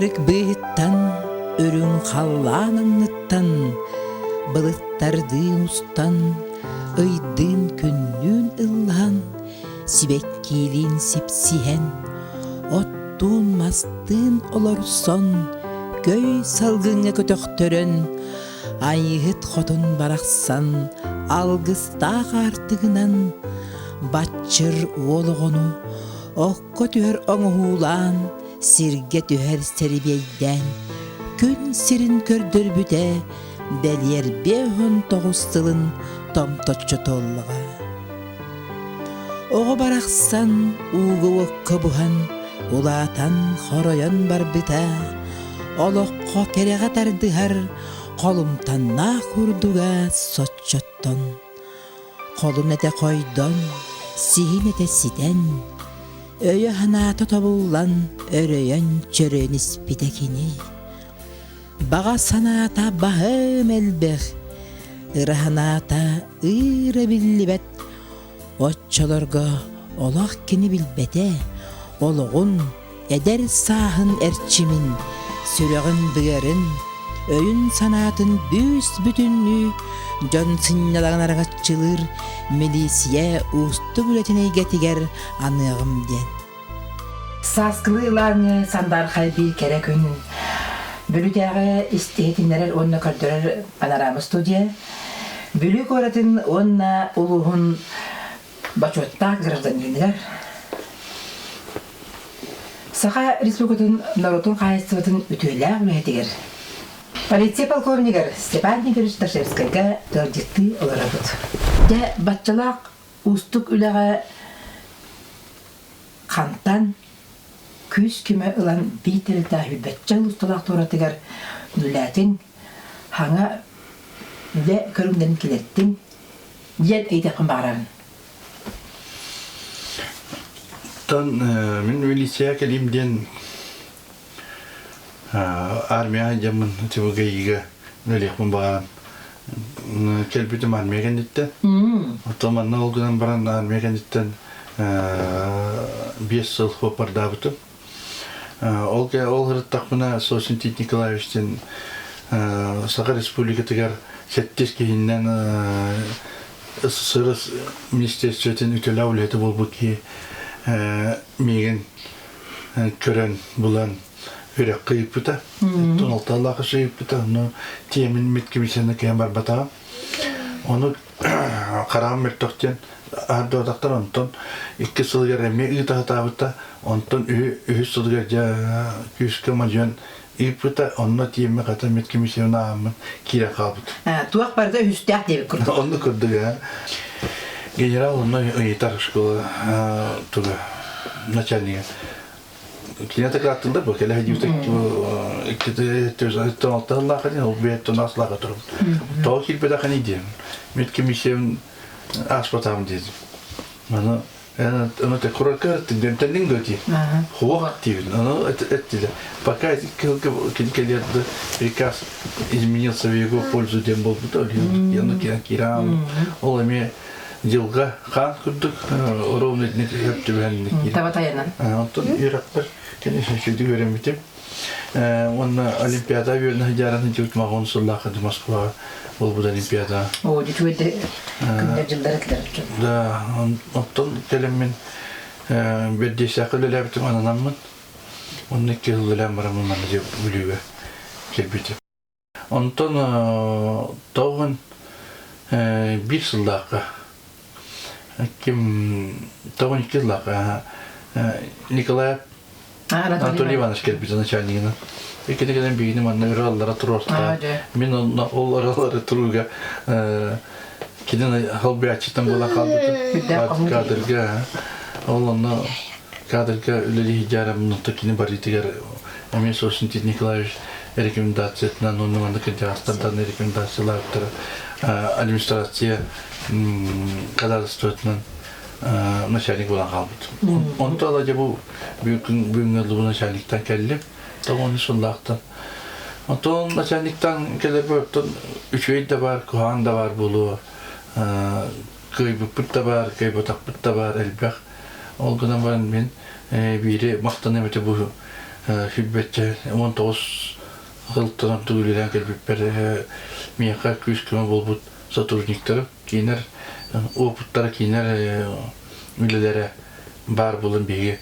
Хатырык быыһыттан, үрүҥ халлаан анныттан, былыттардыын устан, ыйдыын-күннүүн ыллаһан, сибэккиилиин сипсиһэн, оттуун-мастыын олорсон, көй салгыҥҥа көтөхтөрөн, Айыыһыт хотун барахсан алгыстаах аартыгынан баччыр уол оҕону окко түһэр оҥоһуулаан, сиргэ түһэр сэрибиэйдээн күн сирин көрдөрбүтэ бэлиэр 59 сылын томточчу туоллаҕа. Оҕо барахсан ууга-уокка буһан, улаатан хоройон барбыта, олоххо кэрэҕэ тардыһар холумтаннаах курдуга соччоттон. Холун этэ хойдон, сиһин этэ ситэн, өйө-санаата тобуллан өрөйөн-чөрөйөн испитэ кини. Баҕа санаата баһыым элбэх, ыра санаата ыыра биллибэт. Оччолорго олох кини билбэтэ, олоҕун, эдэр сааһын эрчимин, сүрэҕин-быарын, өйүн-санаатын бүүс-бүтүннүү дьон сынньалаҥын араҥаччылыыр милииссийэ уустук үлэтин эйгэтигэр аныаҕым диэн. Сааскылыы ылааҥы сандаархай биир кэрэ күн Бүлүүтээҕи иһитиннэрэр уонна көрдөрөр панорама студия Бүлүү куоратын уонна улууһун бочуоттаах гражданиныгар Саха Республикатын норуотун хаһаайыстыбатын үтүөлээх үлэһитигэр полиция полковнигар Степан Николаевич Дашевскайга ыалдьыттыы олоробут. Дьэ, баччалаах уустук үлэҕэ хантан күүс-көмө ылан биир тэрилтээх сүүрбэччэ усталаах туоратыгар үлэлээтиҥ, хаҥа үлэ көрүҥнэрин килэртиҥ диэн ыйытыахпын баҕарабын. Оттон мин милиция кэлиим диэн армия дьаммын ТВГИга үлэлиэхпин баҕаран кэлбитим армия кэнниттэн. Оттон манна ол гынан баран армия кэнниттэн 5 сыл суоппардаабытым. Ол ол ырыттахпына Сосин Тит Николаевич диэн Саха Республикатыгар сэттис киһиннэн СССР министерствотын үтүөлээх үлэһитэ буолбут киһи миигин көрөн булан үрэххэ ыыппыта. Оттон алталаах ыыппыта. Ону тиэмин медкомиссияны кыайан барбатаҕым. Ону хараҕым мөлтөх диэн аһардыбатахтар. Онтон икки сылыгар эмиэ ыыта сатаабыта. Онтон үһүс сылыгар дьэ күүскэ мадьыан ыыппыта. Онно тиэммэ хата медкомиссияны ааһаммын киирэн хаалбыт. Туох барыта үһүстээх диэбит курдук. Онну курдук Генерал онно ыйытар школа туга начальнига. Кини такааттылар бу кэлэ дьибитек икките алталлаахани ол бэйэттэн аслаха турум. Тоҕо киирбэтэхини диэн. Медкомиссиям ааспатаам диэтим. Аны Ону те куракка тенденнин готи. Хуох активен. Ону эттиле. Пока кэлиэрди приказ изменился в его пользу диэн буолбута. Ону кирам. Ол эми дьылга хаан курдук ровно хөп түбэһэн Таба тайанан. Онтон үөрэхпэр кини үчүгэй үөрэммитим. Уонна Олимпиада үөрэнэ сылдьарын сылдьыбыт маҕан сыллаах Москваҕа буолбут Олимпиада. Оо, үчүгэй күннэр дьыллар этилэр. Да, оттон кэлэммин бэрдиэсээххэ үлэлээбитим ананаммын. Онно икки сыл үлэлээн бараммын манна дьэ Бүлүүгэ кэлбитим. Онтон тоҕун биир сыллаахха ким тоҕун икки сыллаахха Николаев Анатолий Иванович кэлбитэ начальнигынан. Иккини кэлэн биһигини манна өрө аллара туруортаан. Мин онно ол өрө турууга кини холбуйааччытан буолан хаалбытым. Кадрга ол онно кадрга үлэлии сылдьарым кини барыытыгар эмиэ Сосин Тит Николаевич рекомендациятынан уонна манна кырдьаҕастардан рекомендациялаабыттара администрация кадаарыстыбатынан начальник буолан хаалбыт. Онто ала дьэ бу бүгүн бүгүҥҥэ начальниктан кэллим. Тоҕону сыллаахтан. Онтон начальниктан кэлэрбэр оттон үчүгэй да баар, куһаҕан да баар буолуо. Кыайбыппыт да баар, кыайбатахпыт да баар элбэх. Ол гынан баран мин биири махтаныам этэ бу Сүүрбэччэ 19 сылтан ордук үлэлээн кэлбиппэр миэхэ күүс-көмө буолбут сотрудниктарым, кинилэр опыттара, кинилэр үлэлэрэ баар буолан биһиги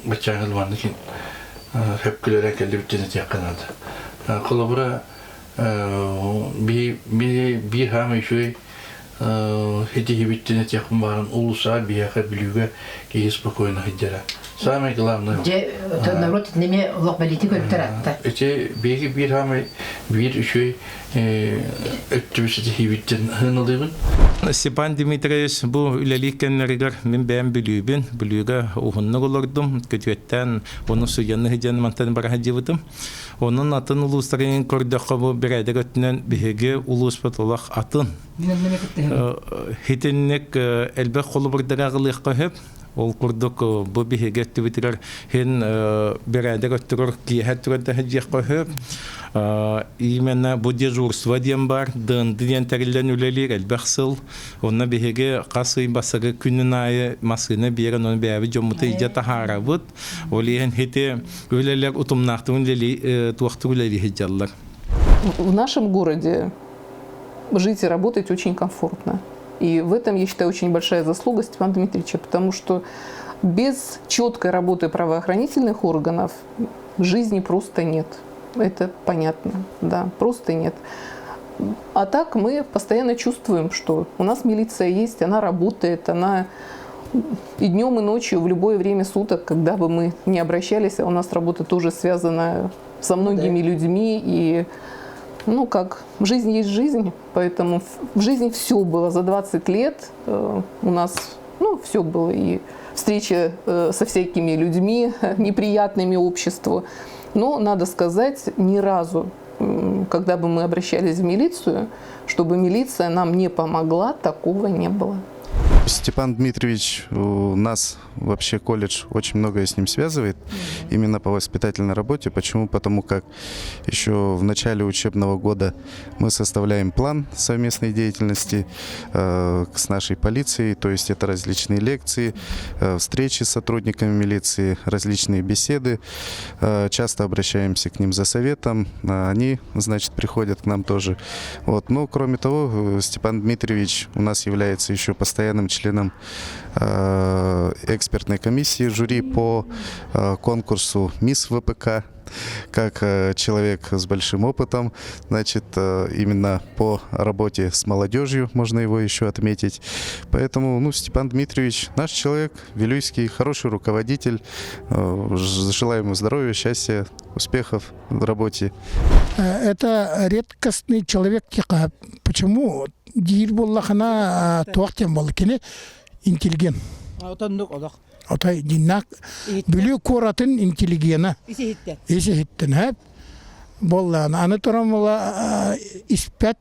баччааҥҥы маннык сөпкүлэрэ кэллибит диэн этиэххэ наада. Холобура, биир хаамай үчүгэй ситиһибит диэн этиэхпин баҕаран улуусаҕа биһиэхэ Бүлүүгэ киһи спокойно сылдьара. Самое главное. Дьэ, народ итиннэ олох бэлиити көрбүтэр атта. Ити биһиги биир хаамай биир үчүгэй өттүбүт ситиһиибит диэн сыаналыыбын. Степан Дмитриевич бу үлэлиир кэмнэригэр мин бэйэм Бүлүүбүн, Бүлүүгэ уһуннук олордум, күтүөттээн ону судьяны сыдьан мантан бара сылдьыбытым. Онон атын улуустарын көрдөххө бу бэрээдэк өттүнэн биһиги улууспут олох атын. Хитинник элбэх холобурдары аҕылыахха сөп. Ол курдук бу биһиги өттүбүтүгэр хин бэрээдэк өттүгэр киэһэ өттүгэр да сылдьыахха сөп. Именно бу дежурство диэн бар, ДНД диэн тэриллэн үлэлиир элбэх сыл. Онно биһиги хас ый бассагы күнүн аайы массыына биэрэн ону бэйэбит дьоммуту илдьэ таһаарабыт. Ол иһин хити үлэлэр утумнаахтык үлэлии туохтук үлэлии сылдьаллар. В нашем городе жить и работать очень комфортно. И в этом, я считаю, очень большая заслуга Степана Дмитриевича, потому что без четкой работы правоохранительных органов жизни просто нет. Это понятно, да, просто нет. А так мы постоянно чувствуем, что у нас милиция есть, она работает, она и днем, и ночью, в любое время суток, когда бы мы не обращались, а у нас работа тоже связана со многими людьми, и ну как, жизнь есть жизнь, поэтому в жизни все было. За 20 лет у нас, ну, все было. И встреча со всякими людьми, неприятными обществу. Но, надо сказать, ни разу, когда бы мы обращались в милицию, чтобы милиция нам не помогла, такого не было. Степан Дмитриевич, у нас вообще колледж очень многое с ним связывает, именно по воспитательной работе. Почему? Потому как еще в начале учебного года мы составляем план совместной деятельности с нашей полицией, то есть это различные лекции, встречи с сотрудниками милиции, различные беседы. Часто обращаемся к ним за советом, они, значит, приходят к нам тоже. Вот. Но, кроме того, Степан Дмитриевич у нас является еще постоянным членом экспертной комиссии жюри по конкурсу «Мисс ВПК», как человек с большим опытом, значит, именно по работе с молодежью можно его еще отметить. Поэтому, ну, Степан Дмитриевич наш человек, вилюйский, хороший руководитель. Желаем ему здоровья, счастья, успехов в работе. Это редкостный человек. Почему? Диир буоллахына туох диэн буолла кини интеллигент. Отоннук олох. Отой диннак Бүлүү куоратын интеллигена. Ис-иһиттэн. Ис-иһиттэн хэп. Буоллаан аны туран була испэт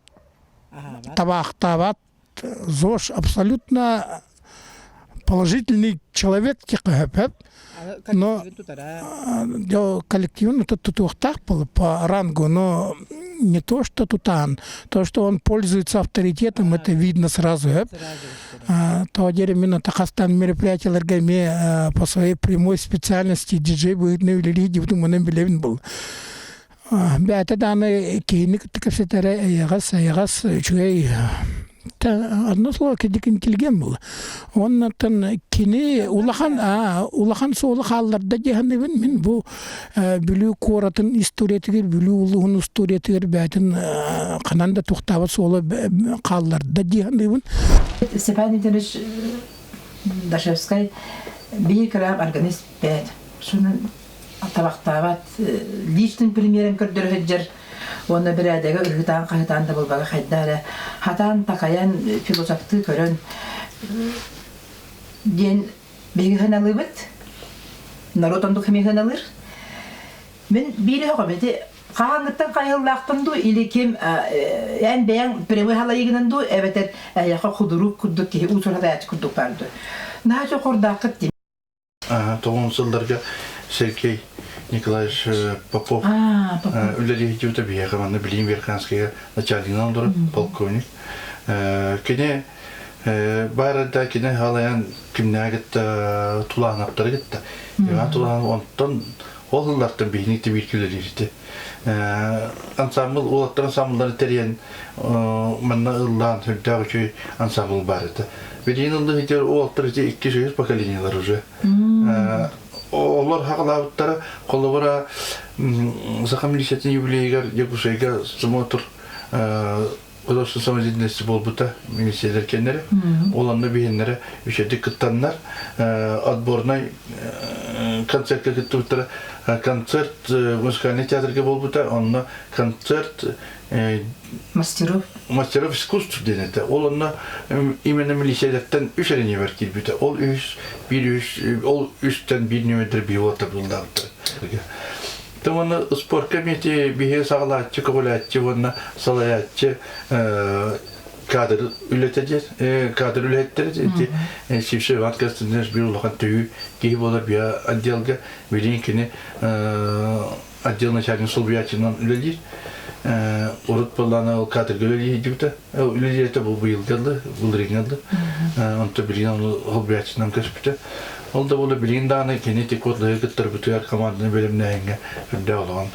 табаахтаабат ЗОЖ абсолютно положительный человек тихэп но коллективын тутуохтаах по рангу, но не то, что тутаан, то, что он пользуется авторитетом, это видно сразу. То именно тахастан мероприятияларга эмиэ по своей прямой специальности диджей быһыытынан үлэлии дибитин билэбин был. Бэйэтэ даҕаны киһини кытта кэпсэтэрэ эйэҕэс, эйэҕэс үчүгэй одно слово кирдик интеллигент был. Оннуттан кини улахан улахан суолу хаалларда диэханыбын мин бу Бүлүү куоратын историятыгар, Бүлүү улууһун историятыгар бэйэтин ханан да тухтаабат суола хаалларда диэханыбын. Степан Николаевич Дашевскай биир кыраам органист бэйэт. Шунан табахтаабат личный примерин көрдөрө сылдьар уонна бирээдэгэ ыһытаан-хаһытаан да булбага хайда эрэ хатаан такайан философтыы көрөн диэн биһиги сыаналыыбыт народ оннук эмиэ сыаналыыр мин биир өһөҕөм ити хаһааҥҥыттан хайыһыллаахтан дуу или ким эн бэйэҥ прямой халайыгынан дуу эбэтэр эйиэхэ худурук курдук киһи уусур халайааччы курдук баар дуу наһаа чокурдааххыт дии. Тоҕус сылларга Сергей Николаевич Попов үлэлиһитибитэ биһиэхэ манна билим Верханскайга начальнигынан олорор полковник. Кини Баар да кини халайан кимнээх кытта тулаанаптары кытта. Иван Тулаанов онтон ол сыллартан биһини тибиир үлэлиирити. Ансамбл уолаттар ансамбллары тэрийэн манна ыллаан сүрдээх үчүгэй ансамбл баар этэ. Билигин ыллыы сылдьар уолаттар ити иккис үһүс поколениелар уже. Олор хаҕалаабыттара холобура Саха милициятын юбилейыгар Якутскайга смотр художественной самодеятельности буолбута милициялар кэннэрэ. Ол онно биһиннэрэ үчүгэйдик кыттаннар отборнай концертка кыттыбыттара. Концерт музыкальный театрга буолбута. Онно концерт мастеров мастеров искусств диэн этэ. Ол онно именно милициялэртэн үс эрэ нүөмэр киирбитэ. Ол үс биир үс ол үстэн биир нүөмэрдэр биир уолаттар буллаабыттар. Уонна спортка эмиэ биһиги саҕалааччы, көҕүлээччи уонна салайааччы кадр үлэтэ диэн, кадр үлэһиттэрэ ити Сившев Иван Константинович биир улахан төһүү киһи буолар биһи отделга. Билигин кини отдел начальник солбуйааччынан үлэлиир. Урут буоллаана ол кадрга үлэлии сылдьыбыта. Үлэлиирэ бу быйылга ылла, былырыыҥҥа ылла. Онто билигин ону солбуйааччынан көспүтэ. Ол да буолла билигин даҕаны кини тикотлыгы кыттарбытыгар команданы бэлэмнээһиҥҥэ үрдээх олоҕун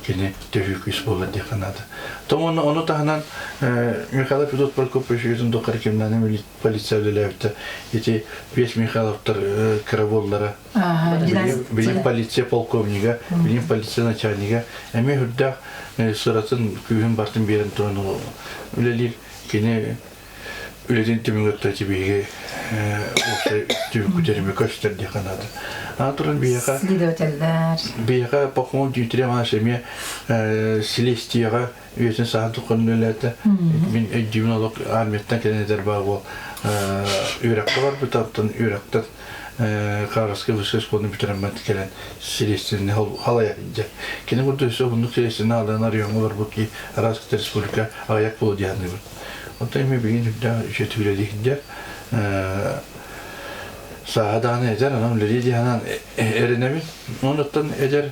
кини төһүү күүс буолар диэххэ наада. Тоҕо ону таһынан Михаил Федот Прокопьевич үйэтин тухары кимнээни полиция үлэлээбитэ. Ити Пес Михайловтар кыра буоллара. Билим полиция полковнига, билим полиция начальнига эмиэ үрдээх сыратын күүһүн бартын биэрэн туран үлэлиир. Кини үлэтин түмүгэр ити биһиги уопсай түмүкпүт көстөр диэххэ наада. Аны туран биһиэхэ Следователлэр. биһиэхэ Пахомов Дмитрий Иванович эмиэ Селестияҕа үйэтин саһан тухханын үлэлээтэ. Мин өйдүүбүн олох армияттан кэлэн эдэр баа буол үөрэххэ барбыта, оттон үөрэхтэн Харовскай высшей школаны бүтэрэммэт кэлэн Селестияны халайар дьэ. Кини курдук өссө уһуннук Селестияны алан оройуоҥҥа олорбут киһи араас республика аҕыйах буолуо дии саныыбын. Оттон эми билигин үрдээх үчүгэй үлэлии сылдьар. Сааһа даҕаны эдэр, онон үлэлии дии санаан эрэнэбин. Онуттан эдэр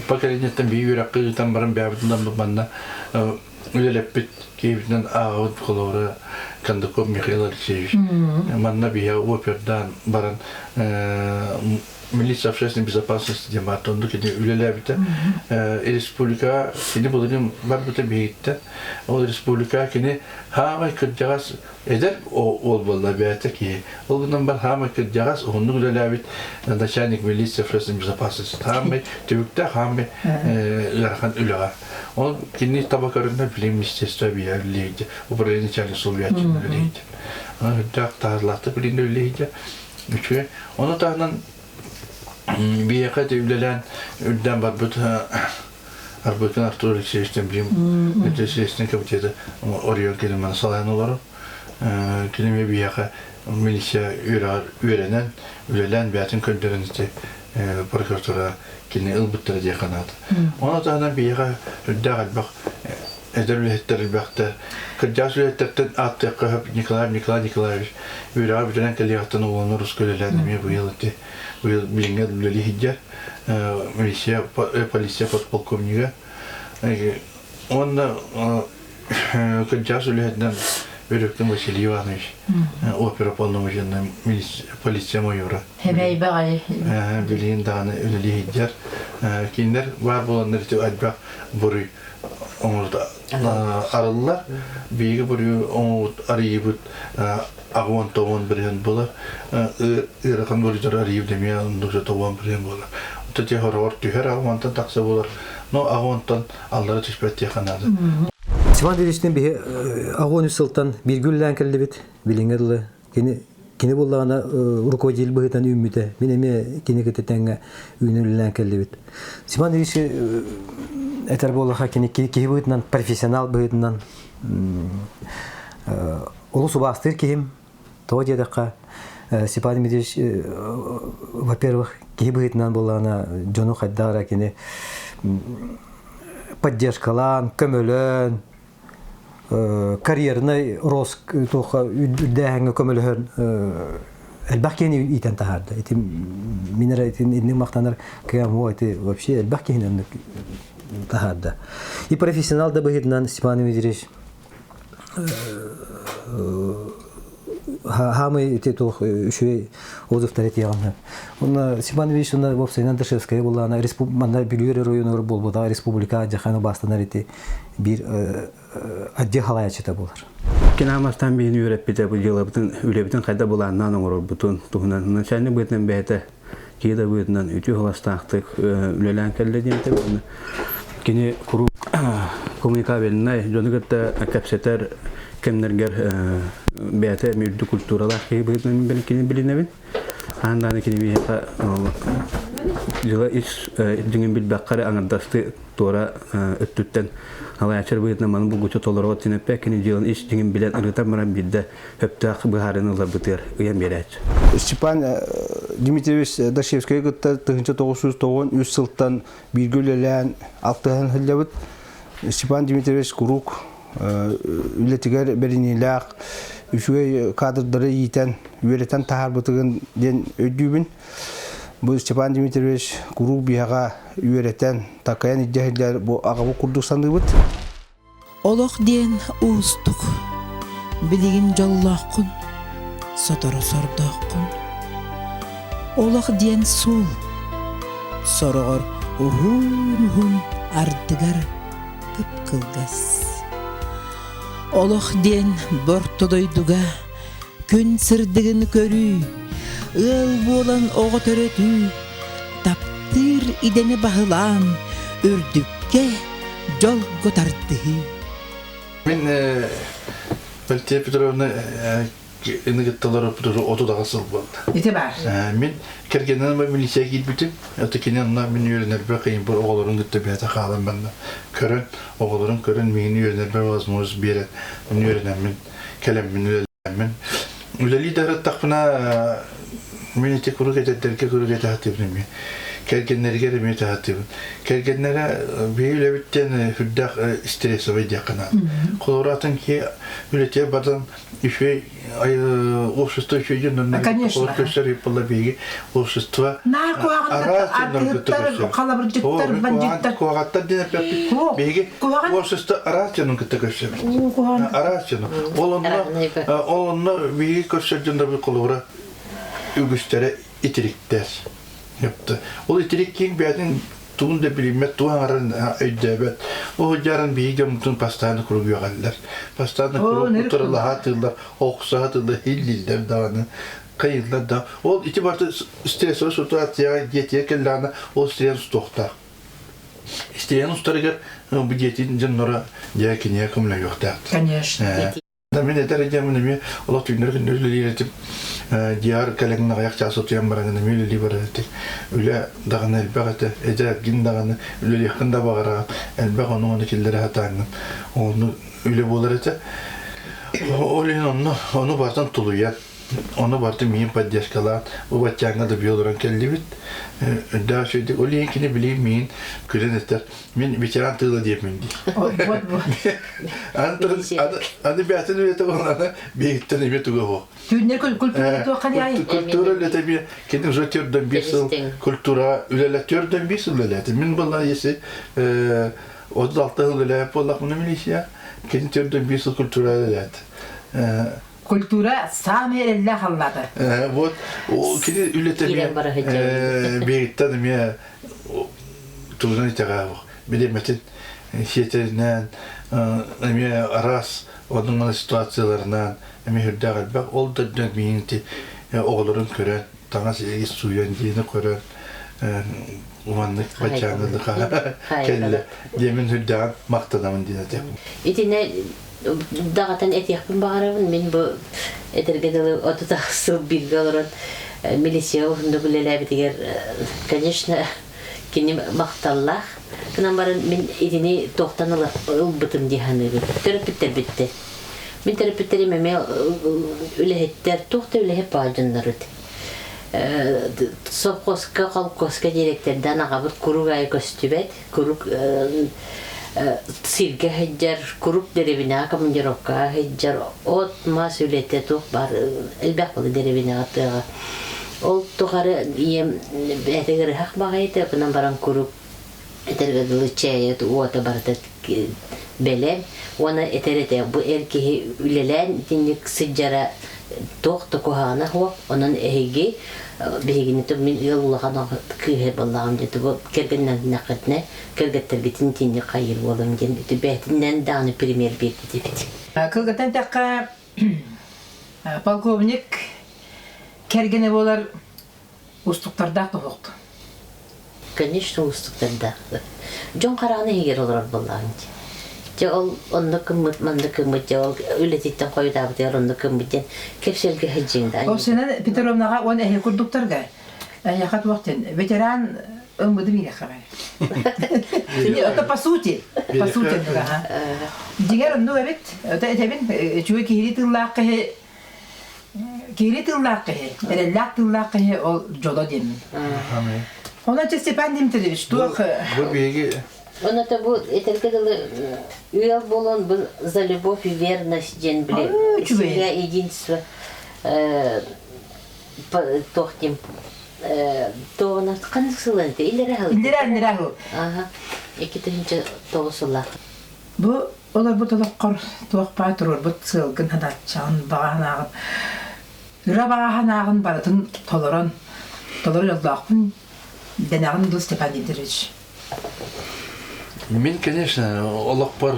поколениеттан биир үөрэххэ ыытан баран бэйэбитин манна үлэлэппит киһибитинэн ааҕабыт холобура Кондаков Михаил Алексеевич. Манна биһиэхэ опердаан баран милиция общественной безопасности диэн баар оннук кини үлэлээбитэ. Республикаҕа кини былырыын барбыта биһигиттэн. Ол республикаҕа кини хаамай кырдьаҕас эдэр уол буолла бэйэтэ киһи. Ол гынан бар хаамай кырдьаҕас уһуннук үлэлээбит начальник милиция общественной безопасности хаамай түбүктээх хаамай ыарахан үлэҕэ. Ол кини таба көрүнэ билим министерство биһиэхэ үлэлиир управление начальник солбуйааччынан үлэлиир. Онон үрдээх таһаарлаахтык билиинэ үлэлиир. Үчүгэй. Ону таһынан биһиэхэ ити үлэлээн үрдээн барбыт Арбыкин Артур Алексеевичтэн билим Следственный комитета оройуон кини маны салайан олорор. Кини эмиэ биһиэхэ милиция үөрэҕэр үөрэнэн, үлэлээн бэйэтин көрдөрөн ити прокуратура кини ылбыттара диэххэ наада. Ону таһынан биһиэхэ үрдээх элбэх эдэр үлэһиттэр элбэхтэр. Кырдьаҕас үлэһиттэртэн ааттыахха сөп Николаев Николай Николаевич үөрэҕэ бүтэрэн кэлиэҕиттэн уолуну руска үлэлээн эмиэ быйыл ити быйыл билиҥҥэ үлэлии сылдьар милиция полиция подполковнига уонна кырдьаҕас үлэһитинэн Өрөктөн Василий Иванович опера полномоченная полиция майора Хэбэй баҕайы. Билигин даҕаны үлэлии сылдьар. Кинилэр баар буоланнар ити элбэх буруй оҥорбут арыллар. Биһиги буруйу оҥорбут арыйыыбыт аҕуон тоҕуон бырыһыан буолар. Ыарахан буруйдары арыйыыбыт эмиэ оннук тоҕуон бырыһыан буолар. Онто дьэ хороҕор түһэр аҕуонтан тахса буолар. Но аҕуонтан аллара түспэт диэххэ наада. Степан Ильичтин биһи аҕуон үс сылтан бииргэ үлэлээн кэллибит. Билиҥҥэ дылы кини кини буоллаҕына руководитель быһыытынан үүммүтэ. Мин эмиэ кини кытта тэҥҥэ үүнэн үлэлээн кэллибит. Степан Ильич этэр буоллаха кини киһи быһыытынан профессионал быһыытынан олус убаастыыр киһим. Тоҕо диэтэххэ Степан Дмитриевич во-первых киһи быһыытынан буоллаҕына дьону хайдах эрэ кини поддержкалаан, көмөлөөн карьернай рост туохха үрдээһиҥҥэ көмөлөһөн элбэх киһини иитэн таһаарда. Ити мин эрэ итинник махтанар кыам ити вообще элбэх киһини оннук таһаарда. И профессионал да быһыытынан Степан Дмитриевич. Хаамай ити туох үчүгэй отзывтар этиэҕин. Онно Степан Ильич онно уопсайынан Дашевская буоллаҕына манна Бүлүү оройуонугар буолбатаҕа республика дьахан убаастанар ити биир отдел халаяччыта буолар. Кинамастан биһини үөрэппитэ бу дьыалабытын үлэбитин хайда былааннаан оҥорорбутун туһунан начальник быһыытынан бэйэтэ киһи да быһыытынан үтүө холостаахтык үлэлээн кэллэ диэн этэбин. Кини куруук коммуникабельнай дьону кытта кэпсэтэр кэмнэргэр бэйэтэ үрдүк культуралаах киһи быһыытынан кини билинэбин. Аан даҕаны кини биһиэхэ дьыла ис дьиҥин билбэххэ эрэ аҥардастыы туора өттүттэн алаяччар быһыытынан маны булгуччу толороҕут диэн кини дьыалан ис дьиҥин билэн ырытан баран биирдэ сөптөөх быһаарыыны ыларбытыгар ыйан биэрээччи. Степан Дмитриевич Дашевскайы кытта 1993 сылтан бииргэ үлэлээн алтыһан сылдьабыт. Степан Дмитриевич куруук үлэтигэр бэриниилээх, үчүгэй кадрдары иитэн, үөрэтэн таһаарбытыгын диэн өйдүүбүн. Бу Степан Дмитриевич куруук биһэҕэ үөрэтэн, такайан илдьэ сылдьар бу аҕабыт курдук саныыбыт. Олох диэн уустук. Билигин дьоллооххун, сотору сордооххун. Олох диэн суол. Сороҕор уһун-уһун ардыгар кып-кылгас. Олох диэн борто дойдуга күн сырдыгын көрүү, ыал буолан оҕо төрөтүү, таптыыр идэни баһылаан үрдүккэ дьолго тардыһыы. Мин Валентина Петровна ыныгытталар отудаҕа сыл буолла. Ити баар. Мин кэргэнинэн милиция киирбитим. Это кини онно мин үөрэнэрбэр кыйымпыр оҕолорун кытта бэйэтэ хаалан барна. Көрөн, оҕолорун көрөн миигин үөрэнэрбэр возможность биэрэн, мин үөрэнэммин, кэлэммин үлэлээммин. Үлэлии да ырыттахпына мин ити куруук эдэрдэргэ куруук этэ сатыыбын эмиэ. Кэргэннэригэр эмиэ этэ сатыыбын. Кэргэннэрэ биһи үлэбиттэн сүрдээх стрессовый диэххэ наада. Холобура атын киһи үлэтигэр баран үчүгэй общество үчүгэй дьоннорун Конечно. көстөр буолла биһиги общество Наар куһаҕан артыһыттар, халабырдьыттар, бандьыттар. Куһаҕаттар диэн эппэппит. Биһиги общество араас дьонун кытта көрсөбүт. Араас дьону. Ол онно ол онно биһиги көрсөр дьоннорбут холобура үгүстэрэ итириктэр. Ол итирик киин бэйэтин тугун да билиммэт, тугу аҥарын өйдөөбөт. Ол дьарын биһиги дьоммутун бастаан куруук үөҕэллэр. Бастаан куруук утарылаһа тыыллар, охсуһа тыыллар, хиллииллэр даҕаны, хайыыллар да. Ол ити барыта стрессовай ситуацияҕа дьиэтигэр кэллэҕинэ ол стресс устуохтаах. Стресс устарыгар бу дьиэтин дьонноро дьэ кинигэ көмөлөһүөхтээх. Конечно. Мин этэр идиэмин эмиэ олох түүннэри күннэри үлэлиир этим. Диар кэлэҥин аҕыйах чаас утуйан баран эмиэ үлэлии барар этим. Үлэ даҕаны элбэх этэ, эдэргин даҕаны, үлэлиэххин да баҕараҕын, элбэх ону-ону киллэрэ сатааҥҥын. Ону үлэ буолар этэ. Ол иһин онно ону барытын тулуйан, ону барытын миин поддержкалаан, бу баччааҥҥа да бии олорон кэллибит. Үрдээх үчүгэйдик. Ол иһин кини билигин миин күлэн этэр. Мин ветеран тыыла диэпмин дии. Вот вот. Аны бээтин үлэтэ буоллаҕына биһиттэн эмиэ туга суох. Түүннэр культура туохха диай? Культура үлэтэ эмиэ кини уже төрдөн биир сыл культура үлэлэ төрдөн биир сыл үлэлээтэ. Мин буолла если 36 сыл үлэлээбит буоллахпына милиция кини төрдөн биир сыл культура үлэлээтэ. Культура саамай эрэллээх аллаата. Вот кини үлэтэ эмиэ биһиттэн эмиэ тугунан итэҕээх билиммэтин сиэтэринэн эмиэ араас оннук ситуацияларынан эмиэ сүрдээх элбэх ол да үрдүнэн миигин ити оҕолорун көрөн таҥас ис сууйан дьиэни көрөн маннык баччааҥҥы кэллэ диэмин сүрдээҕин махтанабын диэн этим. Итинэ даҕатан этиэхпин баҕарабын мин бу этэргэ дылы 36 сыл бииргэ олорон милиция уһуннук үлэлээбитигэр конечно кини махталлаах гынан баран мин итини туохтан ылбытым дии саныыбын төрөппүттэрбиттэн мин төрөппүттэрим эмиэ үлэһиттэр туох да үлэһит баар дьоннорут совхозка холкуоска директордаан аҕабыт куруук аайы көстүбэт куруук сиргэ сылдьар, куруук дэриэбинэҕэ командировкаҕа сылдьар, от-мас үлэтэ туох баар элбэх буолла дэриэбинэҕэ тыаҕа. Ол тухары ийэм бэйэтэ ыарыһах баҕайыта, гынан баран куруук этэргэ дылы чээйэ уота барыта бэлэм уонна этэр этэ бу эр киһи үлэлээн итинник сылдьара туох да куһаҕана суох онон эһиги биһигини мин ыал улахан кыыһа буоллаҕым дии бу кэргэннэннэххитинэ кэргэттэргитин итинник хайыыр буолуҥ диэн бэйэтинэн даҕаны пример биэрбит эбит. Кылгатан эттэххэ полковник кэргэнэ буолар уустуктардаах туһуохтун. Конечно, уустуктардаах. Дьон хараҕын иһигэр олорор буоллаҕыҥ дии. Дьэ ол онно кыммыт, манна кыммыт, дьэ ол үлэтиттэн хойутаабытыгар онно кыммыт диэн кэпсэлгэ сылдьыҥ да. Оксана Петровнаҕа уон эһи курдуктарга эһиэхэ туох диэн ветеран ылбыты биэриэххэ баар. Это по сути, по сути Дьиҥэр оннук эбит. Это этэбин үчүгэй киһилии тыллаах киһи Киһили тыллаах киһи, эрэллээх тыллаах киһи ол дьоло диэммин. Онон Степан Дмитриевич туох Бу биһиги Он это бу этэргэ дылы ыал буолан бу за любовь и верность диэн били семья единство туох диэн туоҕуна ханнык сылын ити илэрэ хыл Илэрэ илэрэ хыл. Аха. 2009 сыллаах. Бу олорбут олоххор туох баар туруорбут сыалгын санааччаҕын, баҕа санааҕын, ыра баҕа санааҕын барытын толорон, толору дьоллоохпун дэнэҕин дуу, Степан Дмитриевич? Мин, конечно, олохпор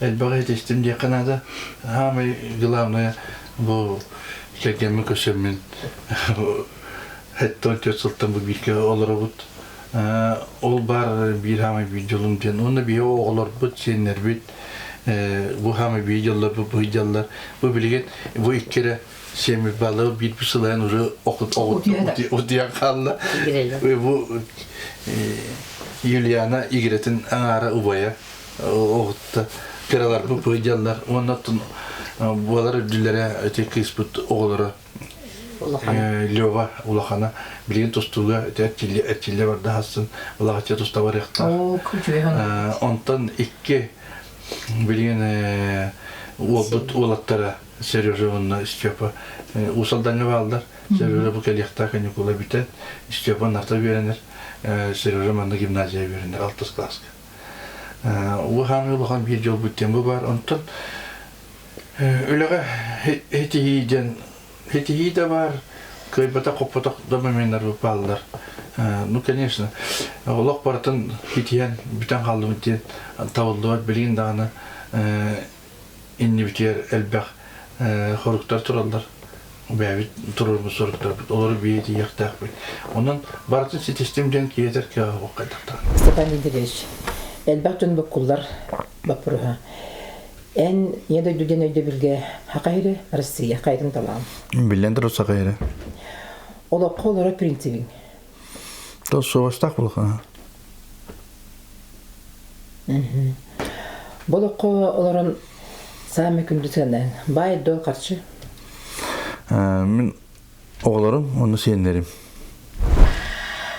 элбэҕи этистим диэххэ наада. Самое главное, бу кэргэммин көрсөммүн 74 сылтан бу бииргэ олоробут. Ол баар биир хаамай биир дьолум диэн. Уонна биһи оҕолорбут, сиэннэрбит бу хаамай биир дьоллорбут бу дьоллор. Бу билигин бу икки эрэ сиэммит бааллар биир сылайан уже утуйан хаалла. Бу Юлиана игирэтин аҥаара убайа оҕутта кыраларбыт бу дьаллар. Уонна буолар үрдүлэрэ эти кыыспыт оҕолоро Лева улахана билигин тустууга эрчиллэ барда хассын улаҕаччы туста барыахтаах. Онтон икки билигин уолбут уолаттара Сережа уонна Степа Уус Алдаҥҥа бааллар. Сережа бу кэлиэхтээх каникула бүтэн Степа Нарта үөрэнэр, Сережа манна гимназия үөрэнэр алтыс кылааска. Уу хаамыы улахан биир дьолбут диэн бу баар. Онтон Үлэҕэ итиһии диэн итиһии да баар, кыайбатах-хоппотох да моменнар бааллар. Ну, конечно, олох барытын итиһэн бүтэн хааллыбыт диэн табыллыбат билигин даҕаны иннибитигэр элбэх хоруктар тураллар. Бэйэбит туруорбут соруктарбыт, олору биир итийиэхтээхпит. Онон барытын ситистим диэн киһи кыаҕа хайдахтаах. Степан Дмитриевич, элбэх дьон буккуллар боппуруһа. Эн Ийэ дойду диэн өйдөбүлгэ Саха сирэ, Россия хайатын талаан? Биллэн турар Саха сирэ. Олоххо олорор принцибиҥ? То суобастаах буолуохха. Бу олоххо олорон саамай күндү сыаннаһын баай дол харчы? Мин оҕолорум, онно сиэннэрим.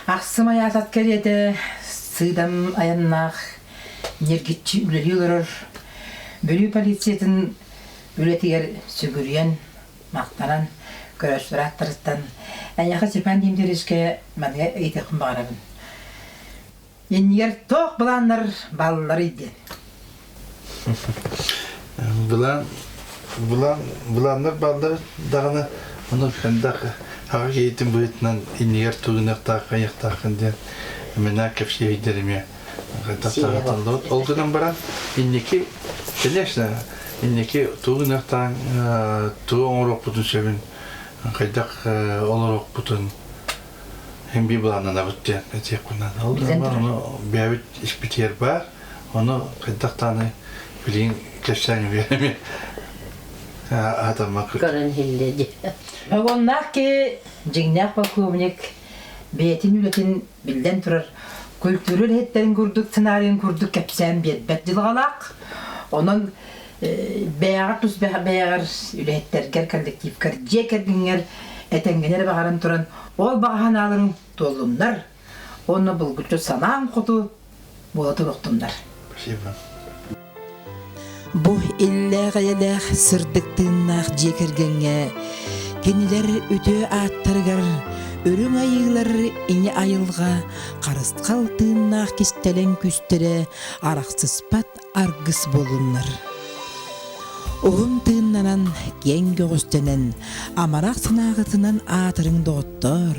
Ахсым айаатат кэриэтэ сыыдам айаннаах ньиргиччи үлэлии олорор Бүлүү полициятын үлэтигэр сүгүрүйэн, махтанан, көрөөччүлэр ааттарыттан эйиэхэ Степан Дмитриевичкэ манныга ыйытыахпын баҕарабын. Иннигэр туох былааннар баалларый диэн. Былаан, былаан, былааннар бааллар даҕаны ону хайдах аҕа киһитин быһыытынан иннигэр тугунуохтааххын, айыахтааххын диэн мэнэ кэпсиэйдэр эмиэ хайдах Ол гынан баран инники, конечно, инники тугунуохтаан тугу оҥоруохпутун сөбүн, хайдах олоруохпутун Һин биир былааннанабыт диэн этиэхпин наада. Ол гынан ону бэйэбит испитигэр баар, ону хайдах даҕаны билигин кэпсээн үөрэммит аатаммакка. Көрөн иһиллиэ дии. Погоннаах киһи дьиҥнээх полковник бэйэтин үлэтин биллэн турар культура үлэһиттэрин курдук сценарийын курдук кэпсээн биэрбэт дьылҕалаах. Онон бэйэҕэр тус бэйэҕэр үлэһиттэргэр, коллективкар, дьиэ кэргэҥҥэр этэҥҥинэ эрэ баҕаран туран ол баҕа санааларыҥ туоллуннар уонна булгуччу санааҥ хоту буола туруохтуннар. Спасибо. Бу иллээх-эйэлээх сырдык тыыннаах дьиэ кэргэҥҥэ кинилэр үтүө ааттарыгар Үрүҥ айыылар ини айылҕа харысхал тыыннаах кистэлэҥ күүстэрэ арахсыспат аргыс буоллуннар. Уһун тыыннанан, киэҥ көҕүстэнэн, амарах санааҕытынан аатырыҥ доҕоттоор,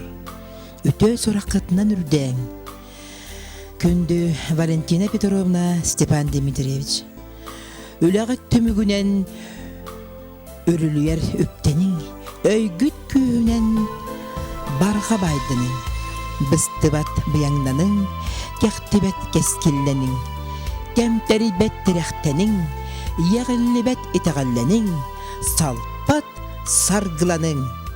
үтүө сураххытынан үрдээҥ. Күндү Валентина Петровна Степан Дмитриевич, үлэҕит түмүгүнэн Үрүлүйэр үптэниҥ, өйгүт күүһүнэн барҕа баайданыҥ, быстыбат быйаҥнаныҥ, кэхтибэт кэскиллэниҥ, кэмтэрийбэт тирэхтэниҥ, иэҕиллибэт итэҕэллэниҥ, салпат саргыланыҥ!